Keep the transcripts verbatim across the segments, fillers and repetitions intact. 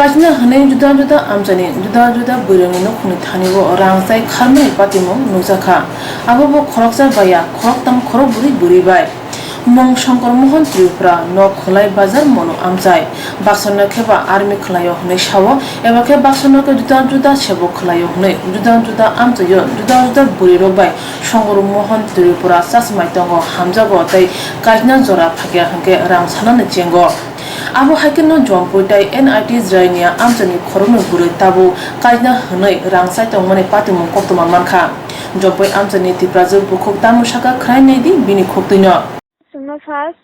Kajna hwnwi juda juda amchaini juda juda bwrwini nukhungni thani-o rang chai kharmani patimung nukjakha. Abobo khoroksa baya, khoroktham khorokbrwi bwrwi bai. Mung Shankar Mohan Tripura, nok Khulai Bazar, Monu amchai. Baksa no khe ba army khwlaio hwnwi sao, eba khe baksa no khe juda juda sebo khwlaio hwnwi juda juda amchaio juda juda bwrwirok bai Shankar Mohan Tripura chasmai tongo, hamjago tei kajna jora phakya hwnkhe rang sanani chengo. Abo hai kheno Jompui tei N I T Jirania amchaini khoroknwi bwrwi tabuk kajna hwnwi rang chai tongmani patimung koktwma mankha. Jompui amchaini Tiprajwk bukhuk tamo sakha khwrai naidi bini khuktwino. Chwngno first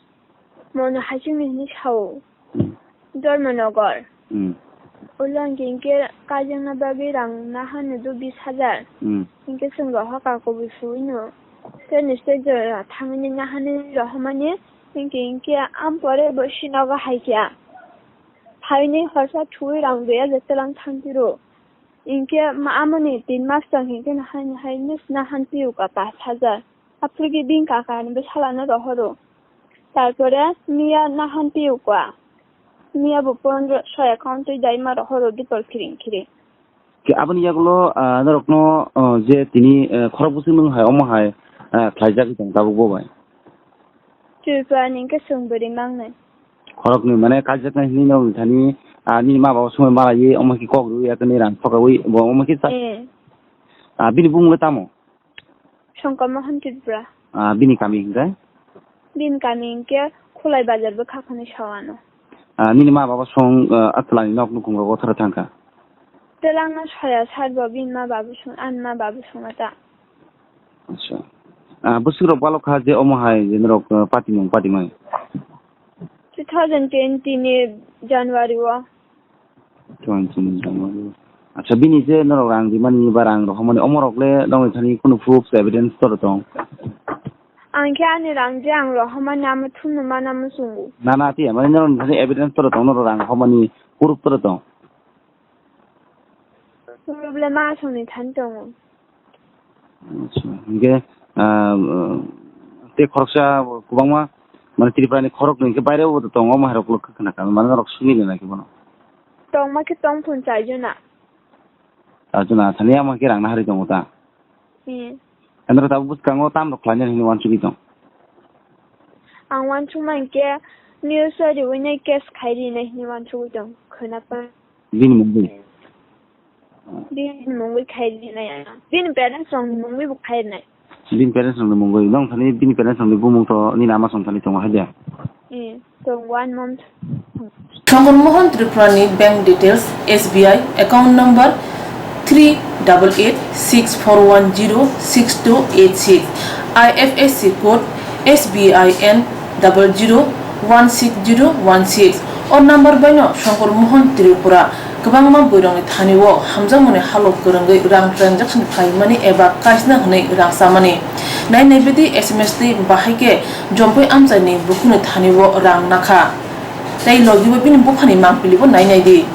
mono haichingni hinwi sao. Hmm. Dharmanagar. Hmm. Ulo hwnkhe hinkhe kaijakna bagwi rang nahano do bis hajar. Hmm. Hinkhe chwng rohor ka kubui suino. Tei niste jora thangwi nahani rohormani hinkhe hinkhe ampore bo sinogo haikha. Phaini horsa thuwi rang dui hajar telang thangtiro. Hinkhe ma amoni tin mas tong hinkhe nahai nahai nus nahan piu ka pas hajar. Aphuru khe bini kaka ni bwsala no rohoro. Tarpore miya nahan piu ka. Miya bo pondro soi account twi dai ma rohoro dipor khiring khiring. Khe aboni yagulo, ah, norokno, oh, je tini, eh, khorok bwswk nung hai omo hai, eh, khlaijagwi tong tabuk bo bai. Tripura ni khe chwng bwrwi mangnai. Khoroknwi mane kaijaknai hinwi norokni thani, ah, nini ma baba songwi malaiwi omo khe kok rwwi ya khe nini rang sokawi bo omo khe cha-, eh, ah, bini bumung le tamo? Shankar Mohan Tripura. Ah, bini kami hinkhe? Bini kami hinkhe Khulai Bazar bwkha khani sawano. Ah, nini ma baba song, ah, atwlani nok nukhung rogo thara thangkha? Twlangno soya sarbo bini ma babu song, ani ma babu song ata. Acha. Ah, bwswk rok balo kha je omo hai je norok, ah, patimung patimai? Two thousand twenty ni January o. Twenty ni January. Acha, bini je norok rang rimani ba rang rohormani omo rok le nokni thani kunu proof evidence toro tong? Ang khe ani rang je ang rohormani amo thumno mana muchungo. Na, na, tiya, mane norok ni thani evidence toro tong, norok rang rohormani proof toro tong? Problem aswkni thani tongo. Acha, hinkhe, ah, tei khoroksa kwbangma, mane Tripura ni khoroknwi hinkhe baire bo tongo, omo hai rok khna kha, mane norok simi rwna khe bono. Tongma khe tong phun chai jona. Chai jona, thani ama khe rang nahari tongo ta? Hmm. Andro tabuk bwskango tam rok khlainani hinwi uansugwi tong? Ang uansukma hinkhe news o riwi nai case khai rinai hinwi uansugwi tong, khwna pa. Bini mungwi? Bini mungwi khai rinai ang. Bini parents rokni mungwi bo khai rinai. Bini parents rokni mungwi? Nong thani bini parents rokni bumung to nini ama song thani tongo hai de? Eh, tongo one month. Shankar Mohan Tripura ni bank details: S B I account number three double eight six four one zero six two eight six, I F S C code S B I N double zero one six zero one six. O number bai no Shankar Mohan Tripura kwbangma bwrwirokni thani o hamjakmani halok kwrwngwi rang transaction khlaimani eba kaisna hwnwi rang chamani. Nai nai bidi S M S twi bahai khe Jompui amchaini bukhukni thani o rang nakha. Tei logi bo bini buphani mangpili bo nai nai di.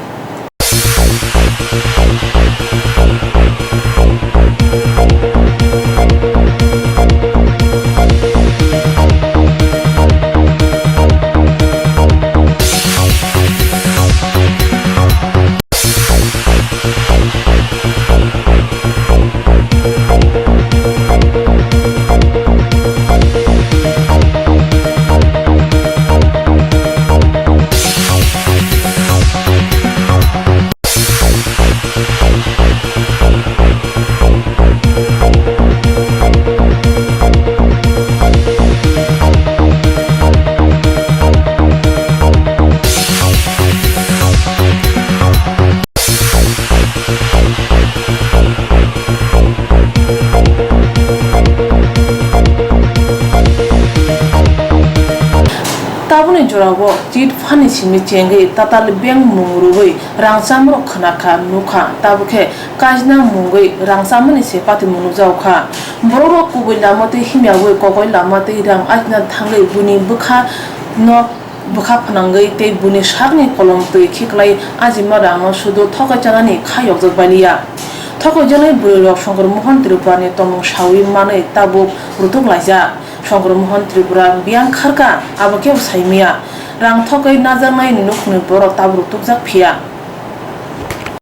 Tabukni jorao chit fund ni simi chengwi tatal bank mung rwui rang chamrok khwna kha, nukha, tabuk khe kaisna mungwi rang chamani se patimung nukjago kha. Borokrok kubui lama twi himyaui kokoi lama twi rang aisna thangwi buini bwkha no bwkha phnangwi tei buini sakni kolom twi khiklai ajima rangno sudu thokai chanani kha yokjak bailiya. Thokai janai bwrwirok Shankar Mohan Tripurani tongmung saui manwi tabuk rutuk laijak. Shankar Mohan Tripura biyang kharkha, abo kebo saimiya. Rang thokai najaknai nukhungni borok tabuk rutukjak phiya.